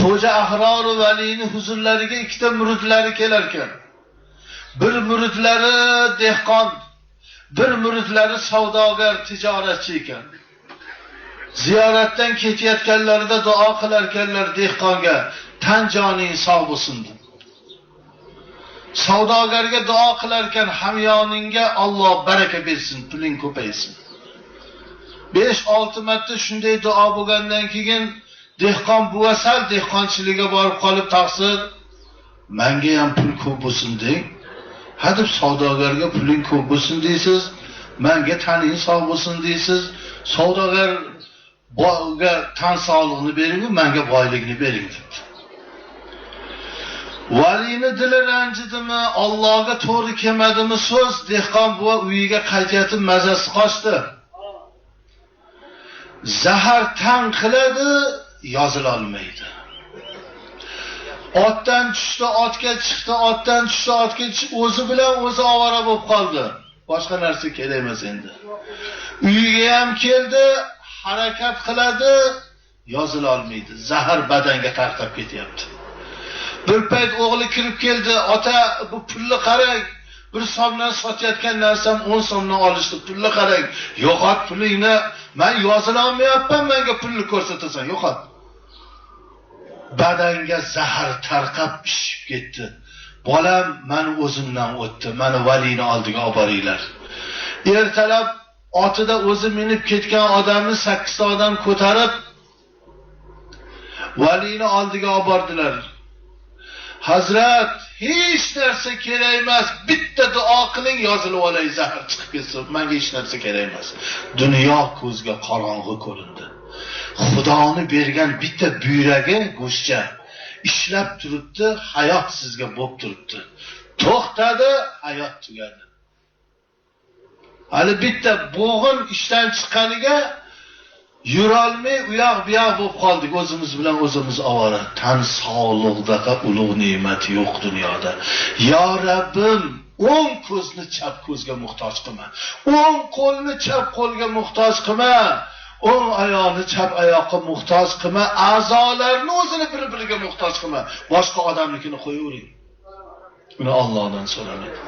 Xo'ja Ahror Valini huzurlariga ikkita muridlari kelarkan. Bir muridlari dehqon, bir muridlari savdogar, tijoratchi ekan. Ziyoratdan ketayotganlarida duo qilarkanlar dehqonga, tan joning sog' bo'lsin deb. Savdogarga duo qilarkan, hamyoningga Alloh baraka bersin, puling ko'paysin. 5-6 marta shunday duo bo'lgandan keyin dehqon buva sal dehqonchilikka borib qolib, taqsir, menga ham pul ko'p bo'lsin deng. Ha deb savdogarga puling ko'p bo'lsin deysiz, menga taning sog' bo'lsin deysiz. Savdogar boyga tan sog'lig'ini bering, menga boylikni bering debdi. Valini dili ranjidimi, Allohga to'g'ri kelmadimi so'z, dehqon buva uyiga qaytayotib mazasi qochdi. Zahar tan qiladi, yozila olmaydi. Otdan tushdi, otga chiqdi, otdan tushdi, otga chiqdi, o'zi bilan o'zi ovora bo'lib qoldi. Boshqa narsa kerak emas endi. Uyiga ham keldi, harakat qiladi, yozila olmaydi. Zahar badanga tarqab ketyapti. Bir payt o'g'li kirib keldi, ota bu pulni qarang, 1 so'mdan sotayotgan narsam 10 so'mdan olishdi, pulni qarang. Yo'qot pulingni, men yozila olmayapman, menga pulni ko'rsatasan, yo'qot. Badanga zahar tarqab pishib ketdi. Bolam meni o'zimdan o'tdi, meni valini oldiga olib boringlar. Ertalab otida o'zi minib ketgan odamni 8 ta odam ko'tarib valini oldiga olib bordilar. Hazrat, hech narsa kerak emas, bitta duo qiling, yozilib olay, zahar chiqib ketsin, menga hech narsa kerak emas. Dunyo ko'zga qorong'i ko'rindi. Xudoni bergan bitta buyragi go'shtcha ishlab turibdi, hayot sizga bo'lib turibdi. To'xtadi, hayot tugadi. Hali bitta bo'g'in ishdan chiqqaniga yurolmay u yoq bu yoq bo'lib qoldik, o'zimiz bilan o'zimiz ovora. Tan sog'liqdaqa ulug' ne'mat yo'q dunyoda. Ya Rabbim, o'ng ko'zni chap ko'zga muhtoj qilma, o'ng qo'lni chap qo'lga muhtoj qilma, o'ng oyoqni chap oyoqqa muhtoj qilma, a'zolarni o'zini bir-biriga muhtoj qilma, boshqa odamnikini qo'yavering. Uni Allohdan so'raladi.